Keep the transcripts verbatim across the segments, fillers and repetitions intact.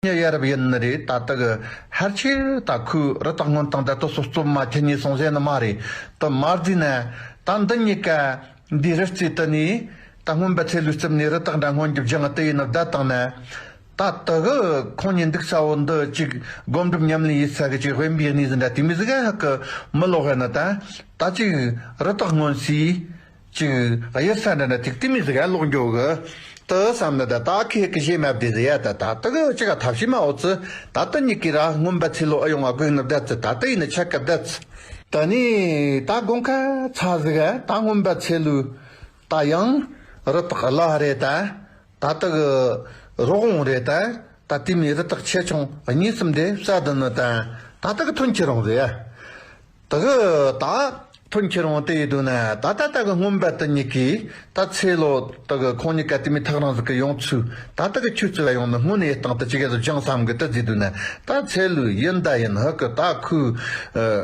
ཉི་ཡ་རབས་ཡིན་ནི་རེད། ད་ལྟ་གི་ཕལ་ཆེར་ད་ཁོའི་རི་དྭགས་རྔོན་སྟངས་ད་ལྟ་སོ་སོ་མ་ཁྱེད་གཉིས་སོང་ཟེར་ནི་མ་རེད། དུ་མ་རྫི་ན་ད་འདི་གཉིས་ཀ་འདི་རི་རྩེ་དུ་ནས་ད་རྔོན་པ་ཚེ་ལོའི་རྩིབ་ནས་རི་དྭགས་འདྲ་རྔོན་རྒྱུ་སྦྱངས་དུ་ཡིན་ནི་བསྡད་བཏང་ན། ད་ལྟ་གི་ཁོང་གཉིས་འདུག་ས་བོ་འདི་ཅིག་སྒོམ་སྒྲུབ་ཉམས་ལེན་ཡིན་ས་གི་ཅིག་དབེན་པའི་གནས་ཟིན་འདྲ་དེ་མི་ཟིག་ག་ཧ་གི་མི་ལོག་ཧ་ན་ད་ད་ཅིག་རི་དྭགས་རྔོན་སའི་ཅིག་གཡུལ་ས་འདྲ་འདྲ་ཅིག་དེ་མི་ཟིག་ག་ལོག་འགྱོ་གི། དུ་བསམ་ནི་ད་ད་ཁི་ཧི་གི་ཞེ་མ་བདེ་ཟི་ཡ། ད་ད་ད་གི་ཅི་ག་ཐབས་ཤེས་མ་འོ་ཙི། ད་ད་གཉིས་ཀྱི་ར་རྔོན་པ་ཚེ་ལོ་ཨ་ཡོང་ཨ་གོ་ཡིན་ནི་བསྡད་ཙི། ད་ད་ཡིན་ནི་ཆ་ག་བསྡད་ཙི། ད་ནི་ད་དགོང་ཁ་ཚ་ཟི་ག་ད་རྔོན་པ་ཚེ་ལོ་ད་ཡང་རི་དྭགས་ལ་རེད་ད། ད་ད་གི་རོགས་འོང་རེད་ད། ད་དེ་མི་རི་དྭགས་ཆེ་ཆུང་གཉིས་གསུམ་དེ་བསད་དུ་ནི་ད། ད་ད་གི་ཐོན་ཁྱེར་རུང་ཟི་ཡ། དེ་གི་ད་ཐོན་ཁྱེར་འོང་དེ་ཡི་དུས་ན་ད་ད་ད་གི་རྔོན་པ་དེ་གཉིས་ཀྱིས་ད་ཚེ་ལོ་དེ་གི་ཁོང་གཉིས་ཀ་དེ་མི་ཐག་རིང་ཟིག་གི་ཡོང་ཚུལ། ད་ད་གི་ཁྱོད་ཚོ་ལ་ཡོང་ནི་སྔོན་ནས་སྟེང་དུ་ཅི་ག་ཟིག་བྱུང་བསམ་གི་དེ་ཟེར་དུས་ན། ད་ཚེ་ལོས་ཡིན་ད་ཡིན་ཧ་གི་ད་ཁོས་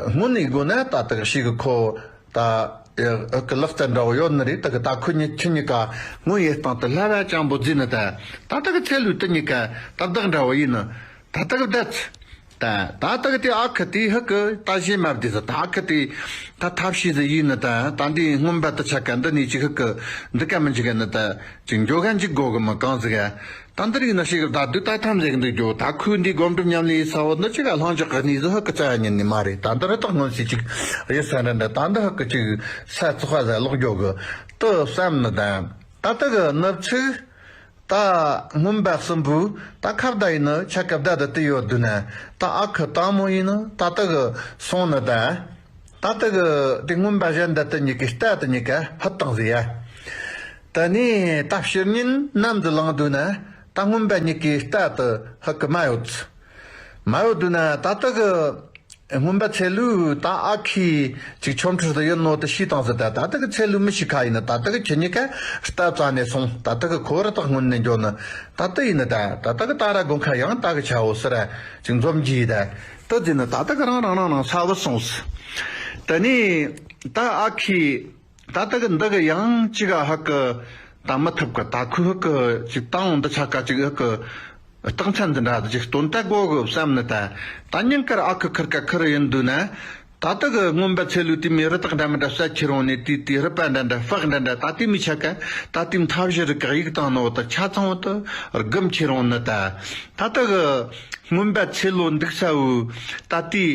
སྔོན་ནས་དགོས་ན་ད་ད་གི་ཤི་གི་ཁོ་ད་ཧ་གི་ལག་རྩལ་འདྲ་བོ་ཡོད་ནི་རེད། ད་གི་ད་ཁོ་གཉིས་ཁྱི་གཉིས་ཀ་སྔོན་ཡི་སྟེང་དུ་ལྷ་བ་ཅང་པོ་བརྫིས་ནི་ད། ད་ད་གི་ཚེ་ལོས་དེ་གཉིས་ཀ་ད་བདག་འདྲ་བོ་ཡིན་ནི། ད་ལྟ་གི་བསྡད་ཚེ། ད་ད་ལྟ་གི་དེ་ཨ་ཁུ་དེ་ཧི་གི་ད་གཞས་མ་བདེ་ཟེར། ད་ཨ་ཁུ་དེ་ད་ཐབས་ཤེས་ཟིག་ཡིན་ནི་ད། ད་འདི་རྔོན་པ་དེ་ཆ་ག་འདི་ནས་ཅིག་ཧི་གི་འདི་ག་མི་འཇིག་ག་ནི་ད་ཅིག་འགྱོ་ག་འཇིག་དགོ་གི་མི་གང་ཟིག་ག། ད་འདི་རིག་ན་ཤེས་གི་ད་དུ་ད་ཐམས་ཟེར་གི་འདུག་རྒྱོ། ད་ཁོས་འདི་སྒོམ་སྒྲུབ་ཉམས་ལེན་ཡིན་ས་བོ་འདི་ཅིག་ག་ལྷང་འཇགས་གི་གནས་ཟིག་ཧི་གི་རྩ་ཉན་ནི་མ་རེད། ད་འདི་རི་དྭགས་རྔོན་སའི་ཅིག་ཡིན་ས་འདྲ་འདྲ། ད་འདི་ཧི་གི་ཅིག་ས་བཙོག་པ་ཟ་ལོག་རྒྱོ་གི་དུ་བསམ་ནི་ད། ད་ལྟ་གི་ནུབ་ཚིགས། ད་རྔོན་པ་གསུམ་པོས་ད་ཁ་བརྡ་ཡིན་ནི་ཆ་ག་བརྡ་དུ་དུ་ཡོད་དུས་ན། ད་ཨ་ཁུ་དང་མོ་ཡིན་ནི་ད་ལྟ་གི་སོང་ནི་ད། ད་ལྟ་གི་དེ་རྔོན་པ་གཞན་དུ་དུ་གཉིས་ཀའི་རྟ་དུ་གཉིས་ཀ་ཧུད་བཏང་ཟི་ཡ། ད་ནི་ད་ཕྱི་ཉིན་ནམ་དུ་ལངས་དུས་ན་ད་རྔོན་པ་གཉིས་ཀའི་རྟ་དུ་ཧུད་གི་མ་ཡོད། མ་ཡོད་དུས་ན་ད་ལྟ་གི་རྔོན་པ་ཚེ་ལོས་ད་ཨ་ཁུ་ཅིག་ཆོ་འཕྲུལ་དུ་ཡིན་ནོ་དུ་ཤེས་བཏང་ཟི་ད། ད་ལྟ་གི་ཚེ་ལོས་མི་ཤེས་ཁ་ཡིན་ནི། ད་ལྟ་གི་ཁྱེད་གཉིས་ཀ་རྟ་བཙལ་ནས་སོང་། ད་ལྟ་གི་ཁོ་རི་དྭགས་རྔོན་ནས་འགྱོ་ནི་ད་ལྟ་ཡིན་ནི་ད། ད་ལྟ་གི་ད་ར་དགོང་ཁ་ཡང་ད་གི་ཆ་བོ་སི་ར་ཅིག་འཛོམས་རྒྱུ་ཡིན་ད། དུ་ཟེར་ནི་ད་ལྟ་གི་རང་རང་རང་རང་ས་བུད་སོང་ཟི། ད་ནི་ད་ཨ་ཁུ་ད་ལྟ་གི་འདི་གི་ཡང་ཅིག་ག་ཧི་གི་ད་མི་ཐུབ་གི། ད་ཁོས་ཧི་གི་ཅིག་བཏང་འོང་འདི་ཆ་ག་ཅིག་ཧི་གི་རྟགས་མཚན་འདི་འདྲ་ཅིག་སྟོན་ད་དགོ་གི་བསམ་ནི་ད། ད་ཉིན་དཀར་ཨ་ཁུ་ཁུར་ཀ་ཁུར་ཡིན་དུས་ན། ད་ལྟ་གི་རྔོན་པ་ཚེ་ལོས་དེ་མི་རི་དྭགས་འདྲ་མི་འདྲ་བསད་ཁྱེར་འོང་ནས་དེ་དེ་རི་པ་འདྲ་འདྲ་སྤགས་འདྲ་འདྲ་ད་དེ་མི་ཆ་ག་ད་དེ་མཐའ་བཞི་རི་ག་གཡུག་བཏང་ནོ་ད་ཆ་ཚང་བོ་དུ་སྒུམ་ཁྱེར་འོང་ནི་ད། ད་ལྟ་གི་རྔོན་པ་ཚེ་ལོ་འདུག་ས་བོ་ད་དེ།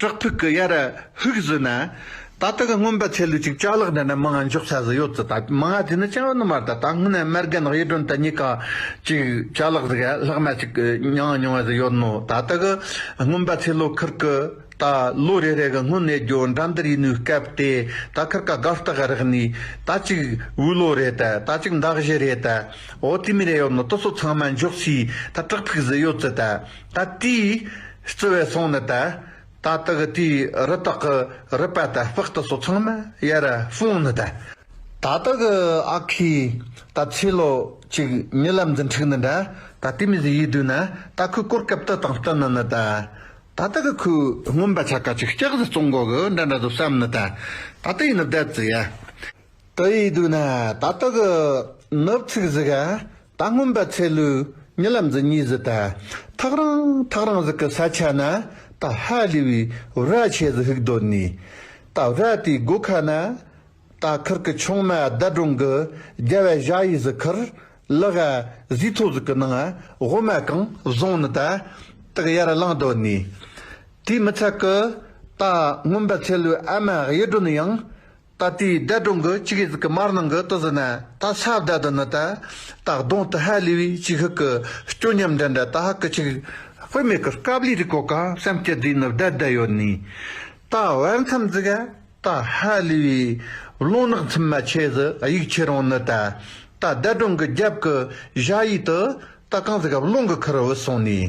བྲག་ཕུག་གི་ཡ་ར་ཧུག་ཟི་ན། ད་ལྟ་གི་རྔོན་པ་ཚེ་ལོས་ཅིག་ཅ་ལག་འདྲ་འདྲ་མང་ང་འཇོག་ས་ཟིག་ཡོད་ཙི། ད་མང་ང་དེ་ནི་ཅང་ནི་མ་རེད། ད་ད་སྔོན་ན་མ་རྒན་གཡུ་སྒྲོན་ད་གཉིས་ཀ་ཅིག་ཅ་ལག་ཟིག་ལྷག་མ་ཅིག་མྱང་མྱོང་བ་ཟིག་ཡོད་ནོ། ད་ལྟ་གི་རྔོན་པ་ཚེ་ལོ་ཁུར་གི་ད་ལོ་རེ་རེ་གི་སྔོན་ནས་རྒྱུ་འགྲན་བསྡུར་ཡིན་ནོའི་སྐབས་དེ་ད་ཁུར་ཀ་དགའ་རྟགས་རག་ནི་ད་ཅིག་བུ་ལོ་རེད་ད། ད་ཅིག་མདའ་གཞུ་རེད་ད། འོ་དེ་མི་རེ་ཡོད་ནོ་དུ་སོ་ཚང་མ་འཇོག་སའི་ད་བྲག་ཕུག་ཟིག་ཡོད་ཙི་ད། ད་དེའི་རྩི་བས་སོང་ནི་ད། ད་ལྟ་གི་དེའི་རི་དྭགས་གི་རི་པ་དང་སྤགས་དེ་ཚོ་ཚང་མ་ཡར་སྤུངས་ནི་ད། ད་ལྟ་གི་ཨ་ཁུས་ད་ཚེ་ལོ་ཅིག་རྨི་ལམ་འཛིན་འཁྲིག་ནི་འདྲ། ད་དེ་མི་ཟིག་ཡིན་དུས་ན་ད་ཁོས་གོ་སྐབས་དེ་དང་བསྟུན་ནི་ནི་ད། ད་ལྟ་གི་ཁོས་རྔོན་པ་ཆ་ག་ཅིག་ལྕག་ཟིག་བཙོང་དགོ་གི་འདྲ་འདྲ་དུ་བསམ་ནི་ད། ད་ལྟ་ཡིན་ནི་བསྡད་ཙི་ཡ། དེ་ཡིན་དུས་ན་ད་ལྟ་གི་ནུབ་ཚིགས་ཟིག་ག་ད་རྔོན་པ་ཚེ་ལོས་རྨི་ལམ་ཟིག་རྨིས་ཟི་ད། ཐག་རིང་ཐག་རིང་ཟིག་གི་ས་ཆ་ན་ད་ཧ་ལས་པའི་ར་ཆེ་ཟིག་ཧུག་སྡོད་ནི། ད་ར་དེའི་སྒོ་ཁ་ན་ད་ཁུར་གི་ཆུང་མ་ཟླ་སྒྲོན་གི་རྒྱབ་བ་ཞྭ་ཡི་ཟིག་ཁུར། ལག་ག་ཟས་ཐོ་ཟིག་གི་ནང་ང་དབུ་མ་གང་བཟུང་ནི་ད། དེ་གི་ཡར་ལངས་སྡོད་ནི། དེ་མི་ཚད་གི་ད་རྔོན་པ་ཚེ་ལོའི་ཨ་མ་གཡུ་སྒྲོན་ཡང་། ད་དེའི་ཟླ་སྒྲོན་གི་ཅི་གི་ཟིག་གི་མར་ནང་གི་དུ་ཟི་ན་ད་ས་བདའ་དུ་ནི་ད། ད་གདོང་དུ་ཧ་ལས་པའི་ཅིག་ཧུག་གི་སྐྱོ་ཉམས་འདྲ་འདྲ། ད་ཧ་གི་ཅིག་དཔེ་མེད་གི་དཀའ་ལས་རིག་གོ་ག་བསམ་སྐྱེ་དུས་ནི་བསྡད་བསྡད་ཡོད་ནི། ད་བར་མཚམས་ཟིག་ག་ད་ཧ་ལས་པའི་རླུང་ནག་མཚིམ་མ་ཆེ་ཟིག་གཡུག་ཁྱེར་འོང་ནི་ད། ད་ཟླ་སྒྲོན་གི་རྒྱབ་གི་ཞྭ་ཡི་དུ། ད་གང་ཟིག་ག་རླུང་གི་ཁུར་བུད་སོང་ནི།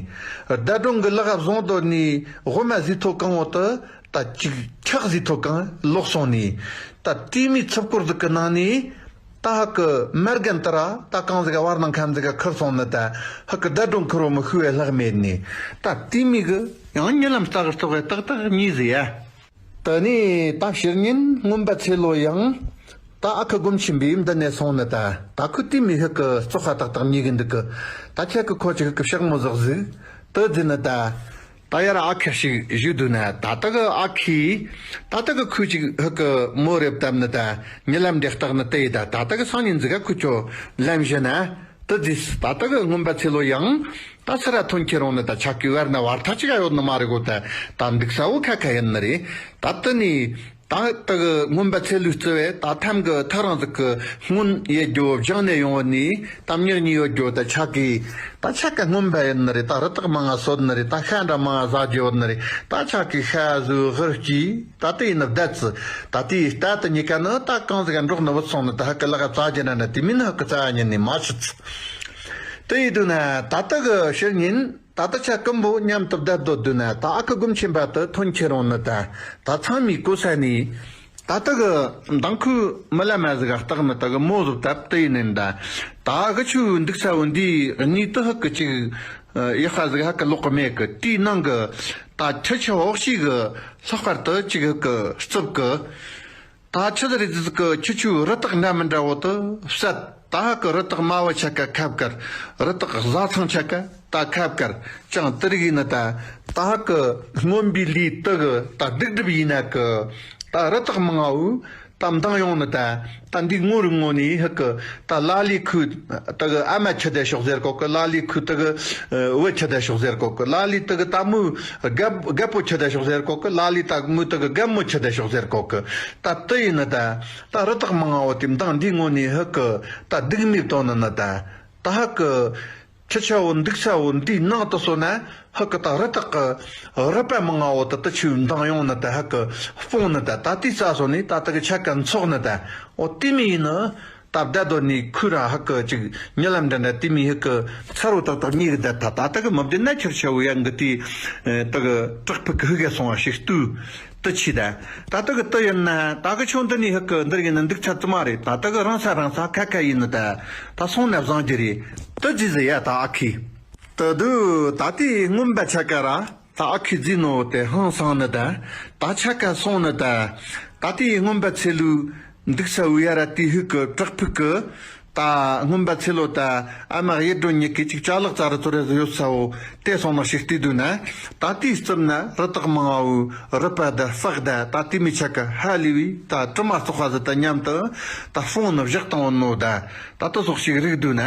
ཟླ་སྒྲོན་གི་ལག་བཟུང་སྡོད་ནི་དབུ་མ་ཟས་ཐོ་གང་བོ་དུ་ད་ཅིག་ཁྲག་ཟས་ཐོ་གང་ལོག་སོང་ནི། ད་དེ་མོའི་ཚུབ་སྐོར་ཟིག་གི་ནང་ནས་ད་ཧ་གི་མ་རྒན་དེ་ར་ད་གང་ཟིག་ག་བར་སྣང་ཁམས་ཟིག་ག་ཁུར་སོང་ནི་ད། ཧ་གི་ཟླ་སྒྲོན་ཁུར་བོ་མི་ཤུ་བའི་ལྷག་མེད་ནི། ད་དེ་མོའི་གི་ཡང་རྨི་ལམ་ལྟ་གི་ལྟོགས་གི་ཏག་ཏག་རྨིས་ཟི་ཡ། དེ་ནས་ད་ཕྱི་ཉིན་རྔོན་པ་ཚེ་ལོ་ཡང་ ད་ཨ་ཁུ་སྒོམ་ཆེན་པོས་འདི་ནས་སོང་ནི་ད། ད་ཁོ་དེ་མོ་ཧི་ཀི་ཙོག་ཁ་ཏག་ཏག་ཉེ་གི་འདུག་གི། ད་ཁྱེད་ཀྱི་ཁོ་ཅིག་ཧི་ཀི་ཕྱག་མོ་ཟག་ཟིག་དུ་འཛིན་ནི་ད། ད་ཡར་ཨ་ཁུ་ཞིག་བཞུགས་འདུག་ན། ད་ལྟ་གི་ཨ་ཁུས་ད་ལྟ་གི་ཁོ་ཅིག་ཧི་ཀི་མོ་རེ་བཏབ་ནི་ད། ཉི་ལམ་འདྲེ་སྟག་ནི་དེ་ཡི་ད། ད་ལྟ་གི་སང་ཉིན་ཟིག་ག་ཁོ་ཅོ་ལམ་བཞི་ན་དུ་འཛིས། ད་ལྟ་གི་རྔོན་པ་ཚེ་ལོ་ཡང་ད་སི་ར་ཐོན་ཁྱེར་རུང་ནི་ད། ཆ་ཀི་བར་ན་བར་ཐག་ཅིག་ག་ཡོད་ནི་མ་རེད་གོ། ད་ད་འདུག་ས་བོ་ཁ་ཁ་ཡིན་ནི་རེད། ད་དུ་ནི། ད་ལྟ་གི་རྔོན་པ་ཚེ་ལོས་བརྩི་བས་ད་ཐམ་གི་ཐག་རིང་ཟིག་གི་སྔོན་ཡེད་རྒྱུ་བོ་བཞེངས་ནས་ཡོང་བ་ནི་ད་མྱི་གཉིས་ཡོད་རྒྱུ་བོ་ད། ཆ་ཀི་ད་ཆ་ཀ་རྔོན་པ་ཡིན་ནི་རེད། ད་རི་དྭགས་མང་ང་གསོད་ནི་རེད། ད་ཤ་འདྲ་མང་ང་ཟ་རྒྱུ་ཡོད་ནི་རེད། ད་ཆ་ཀི་ཤ་ཟོས་གར་སྐྱིད་ད་དེ་ཡིན་ནི་བསྡད་ཙི། ད་དེའི་རྟ་དེ་གཉིས་ཀ་ནི་ད་གང་ཟིག་ག་འགྲོགས་ནི་བུད་སོང་ནི་ད། ཧི་ཀི་ལག་ག་བཙལ་རྒྱུ་ན་ནི་དེ་མིན་ནི་ཧི་ཀི་བཙལ་ཉན་ནི་མ་ཤི་ཙི། དེ་ཡིན་དུས་ན་ད་ལྟ་གི་ཕྱི་ཉིན། ད་ལྟ་ཆ་ཀི་འབོ་མཉམ་དུ་བསྡད་སྡོད་དུས་ན། ད་ཨ་ཁུ་སྒོམ་ཆེན་པ་དུ་ཐོན་ཁྱེར་རུང་ནི་ད། ད་ཚང་མའི་གོ་ས་ནས་ད་ལྟ་གི་མདང་ཁོས་རྨི་ལམ་མ་ཟིག་ག་བཏགས་ནི་ད་གི་མོ་ཟིག་བཏབ། དེ་ཡིན་ནི་ད། ད་གི་ཆུ་འདུག་ས་བོ་འདིའི་གཉིས་དུ་ཧི་ཀི་ཅིག་ཡག་ཧ་ཟིག་ཧ་ཀི་ལོག་གི་མེད་གི། དེའི་ནང་གི་ད་ཁྱི་ཆུ་འོག་ཤིག་གི་ལྷག་པར་དུ་ཅིག་ཧི་ཀི་རྩུབ་གི། ད་ཆི་ཟིག་རེད་ཟིག་གི་ཁྱི་ཆུ་རི་དྭགས་འདྲ་མི་འདྲ་བོ་དུ་བསད། ད་ཧ་ཀི་རི་དྭགས་དམའ་བོ་ཆ་ཀ་ཁབ་ཀར། རི་དྭགས་བཟའ་ཚང་ཆ་ཀ་ད་ཁབ་ཀར་ཅང་དེ་རིགས་ཡིན་ནི་ད། ད་ཧ་ཀི་རྔོན་པའི་ལས་དུ་གི་ད་སྡིག་སྒྲིབ་ཡིན་ན་གི། ད་རི་དྭགས་མང་བོ་ད་མདང་ཡོང་ནི་ད། ད་འདི་ངོ་རུ་ངོ་ནི་ཧི་ཀི་ད་ལ་ལི་ཁུ་དུ་གི་ཨ་མ་ཁྱི་དེ་ཤོག་ཟེར་གོ་གི། ལ་ལི་ཁུ་དུ་གི་བུ་ཁྱི་དེ་ཤོག་ཟེར་གོ་གི། ལ་ལི་དུ་གི་ད་མོ་རྒད་རྒད་པོ་ཁྱི་དེ་ཤོག་ཟེར་གོ་གི། ལ་ལི་ད་མོ་དུ་གི་རྒད་མོ་ཁྱི་དེ་ཤོག་ཟེར་གོ་གི། ད་དེ་ཡིན་ནི་ད། ད་རི་དྭགས་མང་བོ་དེ་མདང་འདི་ངོ་ནས་ཧི་ཀི་ད་སྡིག་མེད་བཏང་ནི་ནི་ད། ད་ཧི་ཀི་ཁྱི་ཆ་བོ་འདུག་ས་བོ་འདིའི་ནང་དུ་སོང་ན་ཧི་ཀི་ད་རི་དྭགས་ཀྱི་རུས་པ་མང་བོ་དེ་དུ་ཆུ་མདང་ཡོང་ནི་ད། ཧི་ཀི་སྤུངས་ནི་ད། ད་དེའི་ས་སོ་ནས་ད་དེ་གི་ཆ་ཀ་འཚོགས་ནི་ད། འོ་དེ་མོ་ཡིན་ནི། ད་བསྡད་སྡོད་ནས་ཁོས་ར་ཧི་ཀི་ཅིག་རྨི་ལམ་འདྲ་འདྲ་དེ་མོ་ཧི་ཀི་མཚར་བོ་ཏག་ཏག་རྨིས་གི་བསྡད། ད་ད་ལྟ་གི་མི་བདེ་ན་ཁྱོད་ཆ་བོ་ཡང་གི་དེ་ད་གི་བྲག་ཕུག་གི་ཧི་གེ་སོང་བ་ཞིག་ལྟོས། དུ་ཆི་ད། ད་ལྟ་གི་དུ་ཡིན་ན་ད་གི་ཆུང་དུ་ནས་ཧི་ཀི་འདིར་ཡིན་ན་འདུག་ཚར་ཙི་མ་རེད། ད་ལྟ་གི་རང་ས་རང་ས་ཁ་ཁ་ཡིན་ནི་ད། ད་སོང་ན་བཟང་རྒྱུ་རེད། དུ་ཅི་ཟེར་ཡ་ད་ཨ་ཁུས། དུ་དུ་ད་དེ་རྔོན་པ་ཆ་ཀ་ར། ད་ཨ་ཁུས་རྫི་ནོ་དེ་ཧང་སང་ནི་ད། ད་ཆ་ཀ་སོང་ནི་ད། ད་དེའི་རྔོན་པ་ཚེ་ལོས་འདུག་ས་བོ་ཡ་ར་དེ་ཧི་ཀི་བྲག་ཕུག་གི། ད་རྔོན་པ་ཚེ་ལོ་ད་ཨ་མ་གཡུ་སྒྲོན་གཉིས་ཀྱིས་ཅིག་ཅ་ལག་ཙ་རི་ཙོ་རེ་ཟིག་ཡོད་ས་བོ་དེ་སོང་ནི་ཞིག་བལྟས་དུས་ན། ད་དེའི་རྩིབ་ན་རི་དྭགས་མང་བོའི་རུས་པ་ད་སྤགས་ད། ད་དེ་མོ་ཆ་ཀ་ཧ་ལས་བས་ད་དྲི་མ་བཙོག་པ་ཟིག་ད་མཉམ་དུ་ད་སྤུངས་ནི་བཞག་བཏང་བ་ནོ་ད། ད་དུ་སོགས་ཤིག་རིག་དུས་ན།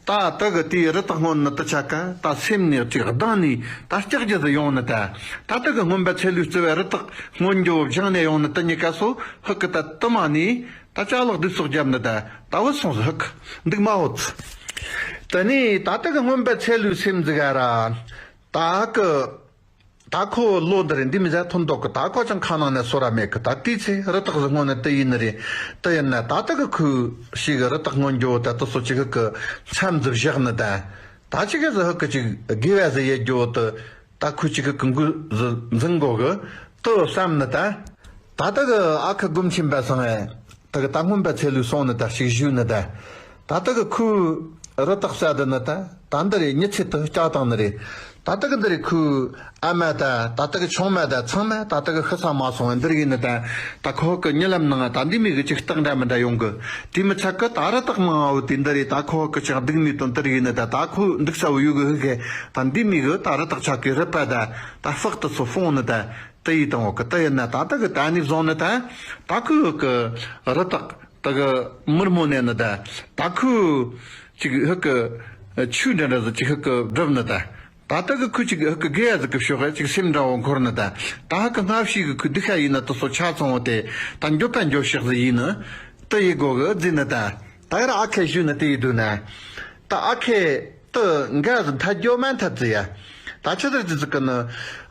ད་དུ་གི་དེའི་རི་དྭགས་རྔོན་ནི་དུ་ཆ་ཀ་ད་སེམས་ནས་ཅིག་སྡང་ནས་ད་སྐྲག་རྒྱུ་ཟིག་ཡོང་ནི་ད། ད་དུ་གི་རྔོན་པ་ཚེ་ལོས་བརྩི་བའི་རི་དྭགས་རྔོན་རྒྱུ་བོ་བཞེངས་ནས་ཡོང་ནི་དུ་གཉིས་ཀ་སོ་ཧི་ཀི་ད་དུ་མ་ནས་ད་ཅ་ལག་སྡུག་སོགས་བརྒྱབ་ནི་ད། ད་བུད་སོང་ཟིག་ཧི་ཀི་འདུག་མ་བུད་ཙི། དེ་ནས་ད་དུ་གི་རྔོན་པ་ཚེ་ལོའི་སེམས་ཟིག་ག་ར། ད་ཧི་ཀི་ད་ཁོ་ལོ་འདི་རེད་འདི་མི་ཟ་ཐོན་འདུག་གི། ད་ཁོ་ཅང་ཁ་ནང་ནས་སོ་ར་མེད་གི། ད་དེའི་ཚེ་རི་དྭགས་ཟིག་རྔོན་ནི་དུ་ཡིན་ནི་རེད། དུ་ཡིན་ན་ད་དུ་གི་ཁོས་ཞིག་གི་རི་དྭགས་རྔོན་རྒྱུ་བོ་ད་དུ་སོ་ཅིག་ཧི་ཀི་མཚམས་ཟིག་བཞག་ནི་ད། ད་ཅིག་གི་ཟིག་ཧི་ཀི་ཅིག་དགེ་བ་ཟིག་ཡེད་རྒྱུ་བོ་དུ། ད་ཁོས་ཅིག་གི་ཀུན་གུ་ཟིག་འཛིན་དགོ་གི་དུ་བསམ་ནི་ད། ད་ལྟ་གི་ཨ་ཁུ་སྒོམ་ཆེན་པ་སང་ཨེ། ད་གི་ད་རྔོན་པ་ཚེ་ལོས་སོང་ནི་ད་ཞིག་བཞུགས་ནི་ད། ད་ལྟ་གི་ཁོས་རི་དྭགས་བསད་དུ་ནི་ད། ད་འདི་རེད་མྱི་ཚེ་དུ་སྐྲག་བཏང་ནི་རེད། ད་ལྟ་གི་འདི་རེད་ཁོའི་ཨ་མ་ད། ད་ལྟ་གི་ཆུང་མ་ད་ཚང་མ་ད་ལྟ་གི་ཤི་ས་མ་སོང་བ་འདིར་ཡིན་ནི་ད། ད་ཁོ་གི་རྨི་ལམ་ནང་ད་འདི་མོ་གི་ཅིག་རྟགས་འདྲ་མི་འདྲ་ཡོང་གི། དེ་མི་ཚད་གི་ད་རི་དྭགས་མང་བོ་དེ་འདི་རེད། ད་ཁོ་གི་ཅིག་སྡུག་མོ་དོན་འདིར་ཡིན་ནི་ད། ད་ཁོ་འདུག་ས་བོ་ཡོད་གི་ཧི་ཀི་ད་འདི་མོ་གི་ད་རི་དྭགས་ཆ་ཀའི་རུས་པ་ད། ད་སྤགས་དུ་སོ་སྤུངས་ནི་ད། དེ་ཡི་དང་བོ་གི་དེ་ཡིན་ན་ད་ལྟ་གི་ད་ནི་བཟུང་ནི་ད། ད་ཁོ་གི་རི་དྭགས་ད་གི་མུར་མོ་ནས་ནི་ད། ད་ཁོ་ཅིག་ཧི་ཀི་ཆུ་འདྲ་འདྲ་ཟིག་ཅིག་ཧི་ཀི་བསྒྲུབས་ནི་ད། ད་ལྟ་གི་ཁོ་ཅིག་ཧི་ཀི་དགེ་ཡ་ཟིག་གི་ཕྱོགས་ཧ་ཅིག་སེམས་འདྲ་བོ་འཁོར་ནི་ད། ད་ཧི་ཀི་སྔ་ཕྱི་གི་ཁོའི་སྡིག་ཤ་ཡིན་ན་དུ་སོ་ཆ་ཚང་བོ་དེ་ད་འགྱོད་པ་འགྱོད་བཤགས་ཟིག་ཡིན་ནི་དུ་ཡི་སྒོ་གི་རྫི་ནི་ད། ད་ཡར་ཨ་ཁེ་བཞུགས་ནི་དེ་ཡི་དུས་ན། ད་ཨ་ཁེ་དུ་འགའ་ཟིག་འཐད་རྒྱུ་མ་འཐད་ཟིག་ཡ། ད་ཆི་ཟིག་ཟིག་གི་ནི་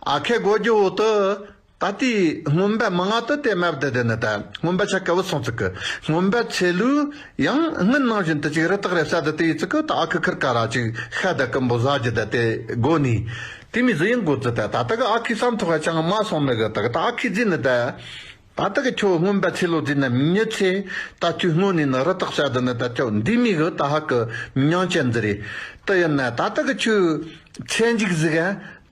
ཨ་ཁེ་དགོས་རྒྱུ་བོ་དུ། ད་དེའི་རྔོན་པ་མང་ང་དུ་དེ་མ་བསྡད་དེ་ནི་ད་རྔོན་པ་ཆ་ཀ་བུད་སོང་ཚིག་གི། རྔོན་པ་ཚེ་ལོས་ཡང་སྔུན་ནང་བཞིན་དུ་ཅིག་རི་དྭགས་རེ་བསད་དེ་དེ་ཡི་ཚིག་གི་ད་ཨ་ཁུ་ཁིར་ཀ་ར་ཅིག་ཤ་ད་ཀུན་པོ་ཟ་རྒྱུ་ད་དེ་དགོ་ནི། དེ་མི་ཟི་ཡིན་དགོ་ཙི་ད། ད་ལྟ་གི་ཨ་ཁུའི་བསམ་ཐོག་ག་ཅང་མ་སོང་ནི་གི་ད་གི་ད་ཨ་ཁུས་རྫི་ནི་ད། ད་ལྟ་གི་ཁྱོད་རྔོན་པ་ཚེ་ལོ་རྫི་ན་མྱི་ཚེ་ད་ཁྱོད་སྔོན་ནས་ནི་རི་དྭགས་བསད་དེ་ནི་ད་ཁྱོད་འདི་མི་གི་ད་ཧ་ཀི་མྱང་ཅན་ཟི་རེད། དེ་ཡིན་ན་ད་ལྟ་གི་ཁྱོད་ཚེ་འཇིག་ཟིག་ག་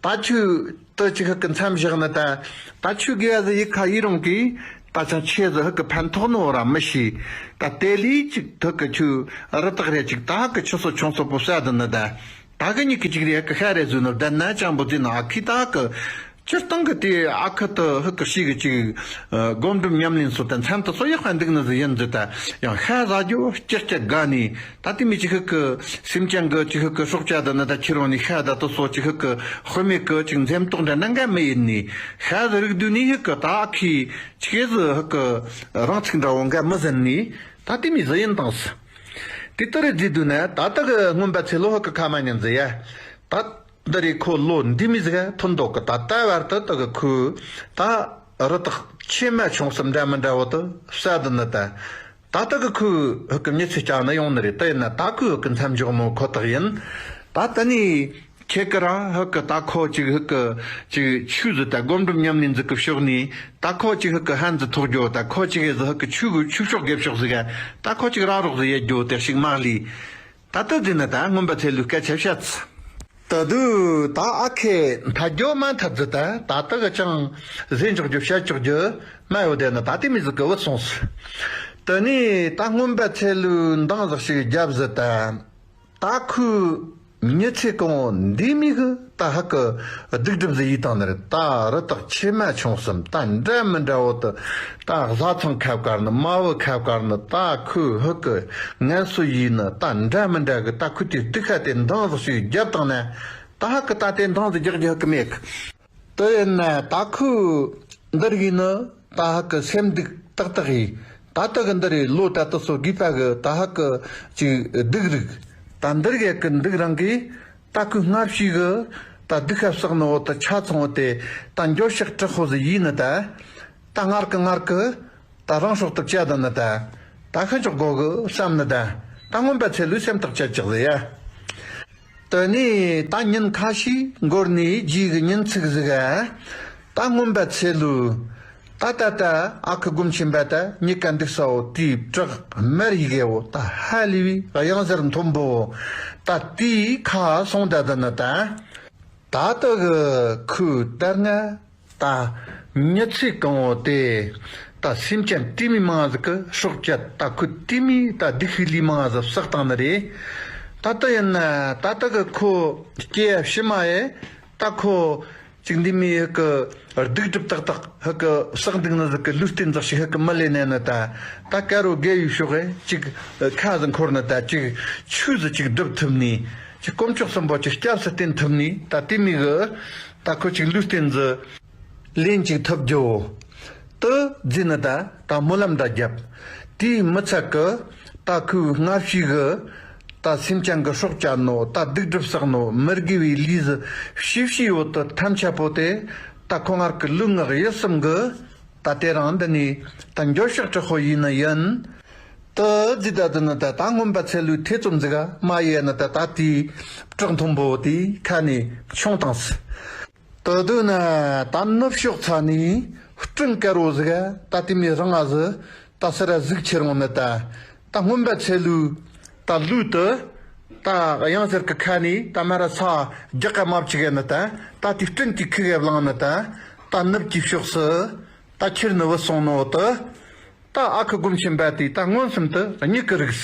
ད་ཁྱོད་དུ་ཅིག་ཧ་ཀི་མཚམས་བཞག་ནི་ད། ད་ཁྱོད་དགེ་བ་ཟིག་ཡི་ཁ་ཡི་རུང་གི། ད་ཅང་ཆེ་ཟི་ཧི་གི་ཕན་ཐོགས་ནོ་ར་མི་ཤེས། ད་དེ་ལས་ཅིག་ཐུག་གི་ཆུ་རི་དྭགས་རེ་ཅིག་ད་ཧི་གི་ཆུ་སོ་ཆུང་སོ་པོ་ས་དི་ནི་ད། ད་གི་ཉིད་ཀྱི་ཅིག་རེ་ཧི་གི་ཤ་རེ་ཟོས་ནི་བསྡད་ན་ཅང་པོ་དི་ནི་ཨ་ཁི་ད་གི། སྤྱིར་བཏང་གི་དེ་ཨ་ཁི་ཏི་ཧི་གི་ཤི་གི་ཅིག་སྒོམ་སྒྲུབ་ཉམས་ལེན་སོ་དང་མཚན་དུ་སོ་ཡག་པ་འདུག་ནི་ཟི་ཡིན་ཟི་ད། ཡང་ཤ་ཟ་རྒྱུ་སྐྱག་སྐྱག་དགའ་ནི། ད་དེ་མི་ཅིག་ཧི་གི་སེམས་ཅན་གི་ཅིག་ཧི་གི་སྲོག་ཆགས་དི་ནི་ད་ཁྱེར་འོང་ནི་ཤ་ད་དུ་སོ་ཅིག་ཧི་གི་དཔེ་མེད་གི་ཅིག་འཛེམ་དོགས་འདྲ་ནང་ག་མི་ཡིན་ནི། ཤ་ཟི་རིགས་དུ་ནི་ཧི་གི་ད་ཨ་ཁི་ཅིག་ཟི་ཧི་གི་རང་ཚིག་འདྲ་བོ་འགའ་མི་ཟིན་ནི། ད་དེ་མི་ཟི་ཡིན་དང་ཟི། དེ་ལྟར་རེ་བརྩིས་དུས་ན་ད་ལྟ་གི་སྔོན་པ་ཚེ་ལོ་ཧི་གི་ཁ་མ་ཉན་ཟི་ཡ། ད་འདི་རེ་ཁོ་ལོ་འདི་མི་ཟི་ག་ཐོན་འདུག་གི། ད་ལྟ་བར་དུ་ད་གི་ཁོས་ད་རི་དྭགས་ཆེ་མ་ཆུང་གསུམ་འདྲ་མི་འདྲ་བོ་དུ་བསད་དི་ནི་ད། ད་ལྟ་གི་ཁོས་ཧི་གི་མྱི་ཚེ་བསྐྱལ་ནི་ཡོང་ནི་རེད། དེ་ཡིན་ན་ད་ཁོས་ཧི་གི་མཚམས་འཇོག་མོ་ཁོ་ཐག་ཡིན། ད་ལྟ་ནི་ཁྱེད་ཀི་རང་ཧི་གི་ད་ཁོ་ཅིག་ཧི་གི་ཅིག་ཆོས་ཟི་ད་སྒོམ་སྒྲུབ་ཉམས་ལེན་ཟི་གི་ཕྱོགས་ནས་ད་ཁོ་ཅིག་ཧི་གི་ཧན་ཟི་ཐོག་རྒྱོ་ད་ཁོ་ཅིག་ཧི་ཟི་ཧི་གི་ཆོས་གི་ཆོས་ཕྱོགས་དགེ་ཕྱོགས་ཟི་ག་ད་ཁོ་ཅིག་ར་རོགས་ཟི་ཡེ་རྒྱོ་དེ་ཞིག་མ་ལི། ད་ལྟ་ཟི་ནི་ད་སྔོན་པ་ཚེ་ལུས་སྐད་ཆ་བཤད་ཚི། ད་དུ་ད་ཨ་ཁེ་མཐའ་རྒྱོ་མ་མཐའ་ཟི་ད་ད་ལྟ་གི་ཅང་ཟི་འཇོག་རྒྱུ་བཤད་ཆོག་རྒྱུ་མ་ཡོད་དེ་ནི་ད་དེ་མི་ཟི་གི་བུད་སོང་ཟི། དེ་ནས་ད་སྔོན་པ་ཚེ་ལུས་འདང་ཟི་ཞིག་རྒྱབ་ཟི་ད། ད་ཁོས་མྱི་ཚེ་གང་བོ་འདི་མི་གི་ད་ཧ་གི་སྡིག་སྒྲིབ་ཟི་ཡིས་བཏང་ནི་རེད། ད་རི་དྭགས་ཆེ་མ་ཆུང་གསུམ་ད་འདྲ་མི་འདྲ་བོ་དུ་ད་བཟའ་ཚང་ཁབ་དཀར་ནི་མ་བུ་ཁབ་དཀར་ནི་ད་ཁོས་ཧི་གི་ངན་སོ་ཡིས་ནི་ད་འདྲ་མི་འདྲ་གི་ད་ཁོས་དེ་སྡིག་ཁ་དེ་འདང་ཟི་ཞིག་རྒྱབ་བཏང་ན་ད་ཧ་གི་ད་དེ་འདང་ཟི་རྒྱག་རྒྱུ་ཧ་གི་མེད་གི། དེ་ཡིན་ན་ད་ཁོས་འདི་རིགས་ནི་ད་ཧ་གི་སེམས་སྡུག་ཏག་ཏག་ཡིན། ད་ལྟ་གི་འདི་རེད་ལོ་ད་ལྟ་སོ་དགོས་པ་གི་ད་ཧ་གི་ཅིག་སྡུག་རིགས། ད་འདི་རིགས་གི་སྡུག་རང་གིས་ད་ཁོས་སྔར་བྱས་གི་ད་སྡུག་ཤ་བསགས་ནི་འོ་ད་ཆ་ཚང་འོ་དེ་ད་འགྱོད་བཤགས་དྲག་པོ་ཟིག་ཡིན་ནི་ད། ད་ངར་གི་ངར་གི་ད་རང་སྲོག་ཏུ་བཅད་ད་ནི་ད། ད་ཤི་འཇོག་དགོ་གི་བསམ་ནི་ད། ད་སྔོན་པ་ཚེ་ལུས་སེམས་ཐག་བཅད་ཅིག་ཟེར་ཡ། དེ་ནས་ད་ཉིན་ཁ་ཤས་འགོར་ནས་རྗེས་ཀྱི་ཉིན་ཚིག་ཟིག་ག་ད་སྔོན་པ་ཚེ་ལུས། ད་ད་ད་ཨ་ཁུ་སྒོམ་ཆེན་པ་ད་གཉིས་ཀ་འདུག་ས་འོ་དེའི་བྲག་དམར་ཡི་གེ་འོ་ད་ཧ་ལས་པའི་གཡང་གཟར་མཐོན་པོ་འོ་ད་དེའི་ཁ་སོང་ད་ད་ནི་ད། ད་ལྟ་གི་ཁོས་ལྟར་ན། ད་མྱི་ཚེ་གང་བོ་དེ་ད་སེམས་ཅན་དེ་མི་མང་ཟིག་གི་སྲོག་བཅད་ད་ཁོས་དེ་མི་ད་སྡིག་ཤི་ལི་མང་ཟིག་བསགས་བཏང་ནི་རེད། ད་ལྟ་ཡིན་ན་ད་ལྟ་གི་ཁོ་སྐྱེ་ཡ་ཕྱི་མ་ཡེ་ད་ཁོ་ཅིག་འདི་མི་ཧི་གི་སྡིག་སྒྲིབ་ཏག་ཏག་ཧི་གི་བསགས་འདུག་ནི་ཟིག་གི་ལུས་རྟེན་ཟིག་ཞིག་ཧི་གི་མི་ལེན་ནས་ནི་ད་ད་ཀ་རོ་དགེ་ཡུལ་ཕྱོགས་ཧེ་ཅིག་ཁ་ཟིག་འཁོར་ནི་ད་ཅིག་ཆོས་ཟིག་ཅིག་སྒྲུབ་ཐུབ་ནི་ཅིག་དཀོན་མཆོག་གསུམ་པོ་ཅིག་སྐྱབས་སུ་བསྟེན་ཐུབ་ནི་ད་དེ་མི་གི་ད་ཁོ་ཅིག་ལུས་རྟེན་ཟིག་ལེན་ཅིག་ཐུབ་རྒྱུ། དུ་རྫི་ནི་ད་ད་སྨོན་ལམ་འདྲ་རྒྱབ། དེའི་མི་ཚད་ཀི་ད་ཁོའི་སྔར་བྱས་གི་ད་སེམས་ཅན་གི་སྲོག་བཅད་ནོ་ད་སྡིག་སྒྲིབ་བསགས་ནོ་མི་དགེ་བའི་ལས་ཟི་ཤི་ཤི་ཡོད་དུ་ཐམས་ཅད་པོ་དེ་ད་ཁོ་སྔར་གི་ལུས་ངག་ཡིད་གསུམ་གི་ད་དེ་རང་འདི་ནས་ད་འགྱོད་བཤགས་དྲག་པོ་ཡིན་ནི་ཡིན། དུ་རྫི་ད་དུ་ནི་ད་ད་སྔོན་པ་ཚེ་ལུས་ཐེ་ཚོམ་ཟིག་ག་མ་ཡེ་ནི་ད་ད་དེའི་བྲག་མཐོན་པོ་དེའི་ཁ་ནས་མཆོང་བཏང་སི། དེ་དུས་ན་ད་ནུབ་ཕྱོགས་ཚ་ནས་སྤྲིན་དཀར་བོ་ཟིག་ད་དེ་མི་རང་ང་ཟི་ད་སི་ར་ཟིག་ཁྱེར་འོང་ནི་ད། ད་སྔོན་པ་ཚེ་ལུས་ད་ལུས་དུ་ད་གཡང་གཟར་གི་ཁ་ནས་ད་མ་ར་ས་རྒྱག་ག་མ་བཅུག་ག་ནི་ད། ད་དེ་སྤྲིན་གྱི་ཁུ་གེ་བླངས་ནི་ད། ད་ནུབ་ཀྱི་ཕྱོགས་སུ་ད་ཁྱེར་ནི་བུད་སོང་ནོ་དུ། ད་ཨ་ཁུ་སྒོམ་ཆེན་པ་དེ་ད་མངོན་སུམ་དུ་མྱིག་གི་རིགས།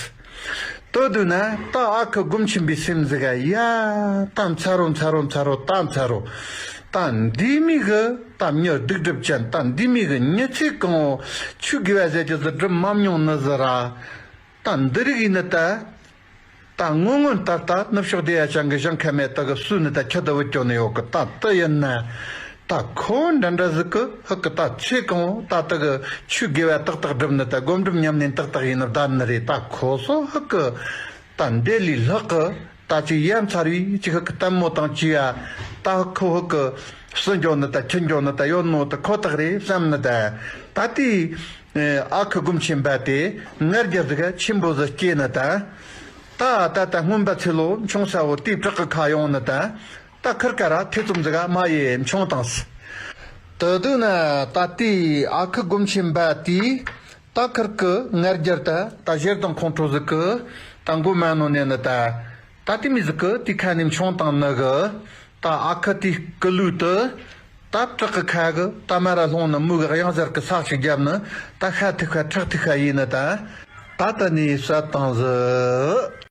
དེ་དུས་ན་ད་ཨ་ཁུ་སྒོམ་ཆེན་པའི་སེམས་ཟིག་ག་ཡ། ད་མཚར་རོ་མཚར་རོ་མཚར་རོ་ད་མཚར་རོ། ད་འདི་མི་གི་ད་མྱི་སྡིག་སྒྲིབ་ཅན་ད་འདི་མི་གི་མྱི་ཚེ་གང་བོ་ཆོས་དགེ་བ་ཟེར་རྒྱུ་ཟིག་སྒྲུབ་མ་མྱོང་ནི་ཟིག་ར། ད་འདི་རིགས་ཡིན་ནི་ད། ད་སྔོན་སྔོན་ད་ལྟ་ནུབ་ཕྱོགས་བདེ་ཡ་ཅང་གི་ཞིང་ཁ་མེད་ད་གི་སུ་ནི་ད་ཁྱི་ད་བུད་སྐྱོ་ནི་ཡོད་གི། ད་ལྟ་ཡིན་ན་ད་ཁོ་འདྲ་འདྲ་ཟིག་གི་ཧི་གི་ད་ཚེ་གང་བོ་ད་ལྟ་གི་ཆོས་དགེ་བ་ཏག་ཏག་སྒྲུབ་ནི་ད་སྒོམ་སྒྲུབ་ཉམས་ལེན་ཏག་ཏག་ཡིན་ནི་བསྡད་ནི་རེད། ད་ཁོ་སོ་ཧི་གི་ད་འདི་ལས་ལྷག་གི་ད་ཅིག་ཡ་མཚར་བའི་ཅིག་ཧི་གི་ལྟད་མོ་དང་བཅས་ཡ་ད་ཁོ་ཧི་གི་སུ་འགྱོ་ནི་ད་ཁྱི་འགྱོ་ནི་ད་ཡོད་ནོ་ད་ཁོ་ཐག་རེད་བསམ་ནི་ད། ད་དེ་ཨ་ཁུ་སྒོམ་ཆེན་པ་དེ་ང་རྒྱལ་ཟིག་ཆེན་པོ་ཟིག་སྐྱེས་ནི་ད། ད་ད་ད་སྔོན་པ་ཚེ་ལོ་མཆོང་ས་བོ་དེའི་བྲག་གི་ཁ་ཡོང་ནི་ད། ད་ཁིར་ཀ་ར་ཐེ་ཚོམ་ཟིག་ག་མ་ཡེ་མཆོང་བཏང་སི། དེ་དུས་ན་ད་དེའི་ཨ་ཁུ་སྒོམ་ཆེན་པ་དེས་ད་ཁིར་ཀི་ང་རྒྱལ་ད་ད་ཞེ་སྡང་ཁོང་ཁྲོ་ཟིག་གི་ད་མགོ་མ་ནོ་ནས་ནི་ད། ད་དེ་མི་ཟིག་གི་དེ་ཁ་ནས་མཆོང་བཏང་ནི་གི། ད་ཨ་ཁུ་དེའི་སྐུ་ལུས་དུ། ད་བྲག་གི་ཁ་གི་ད་མ་ར་ལྷུང་ནི་མོ་གི་གཡང་གཟར་གི་ཚགས་ཤིག་བརྒྱབ་ནི། ད་ཤ་ཐུག་ཤ་ཁྲག་ཐུག་ཤ་ཡིན་ནི་ད། ད་ད་ནི་བསད་བཏང་ཟིག